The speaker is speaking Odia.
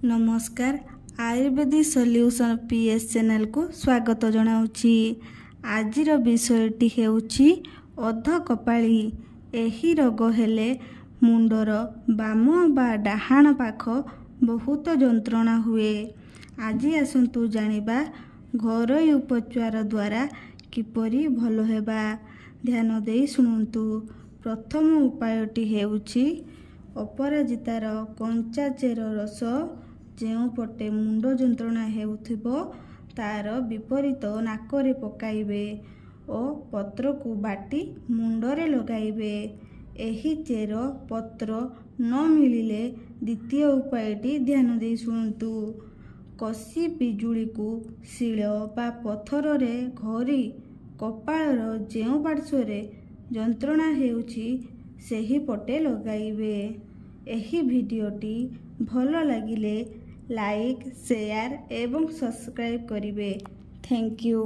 ନମସ୍କାର, ଆୟୁର୍ବେଦିକ ସଲ୍ୟୁସନ୍ PS ଚ୍ୟାନେଲକୁ ସ୍ୱାଗତ ଜଣାଉଛି। ଆଜିର ବିଷୟଟି ହେଉଛି ଅଧକପାଳି। ଏହି ରୋଗ ହେଲେ ମୁଣ୍ଡର ବାମ ବା ଡାହାଣ ପାଖ ବହୁତ ଯନ୍ତ୍ରଣା ହୁଏ। ଆଜି ଆସନ୍ତୁ ଜାଣିବା ଘରୋଇ ଉପଚାର ଦ୍ୱାରା କିପରି ଭଲ ହେବା। ଧ୍ୟାନ ଦେଇ ଶୁଣନ୍ତୁ। ପ୍ରଥମ ଉପାୟଟି ହେଉଛି ଅପରାଜିତାର କଞ୍ଚା ଚେର ରସ ଯେଉଁ ପଟେ ମୁଣ୍ଡ ଯନ୍ତ୍ରଣା ହେଉଥିବ, ତାର ବିପରୀତ ନାକରେ ପକାଇବେ ଓ ପତ୍ରକୁ ବାଟି ମୁଣ୍ଡରେ ଲଗାଇବେ। ଏହି ଚେର ପତ୍ର ନ ମିଳିଲେ ଦ୍ୱିତୀୟ ଉପାୟଟି ଧ୍ୟାନ ଦେଇ ଶୁଣନ୍ତୁ। କଷି ପିଜୁଳିକୁ ଶିଳ ବା ପଥରରେ ଘୋରି କପାଳର ଯେଉଁ ପାର୍ଶ୍ୱରେ ଯନ୍ତ୍ରଣା ହେଉଛି, ସେହି ପଟେ ଲଗାଇବେ। ଏହି ଭିଡ଼ିଓଟି ଭଲ ଲାଗିଲେ ଲାଇକ୍, ସେୟାର ଏବଂ ସବସ୍କ୍ରାଇବ୍ କରିବେ। Thank you.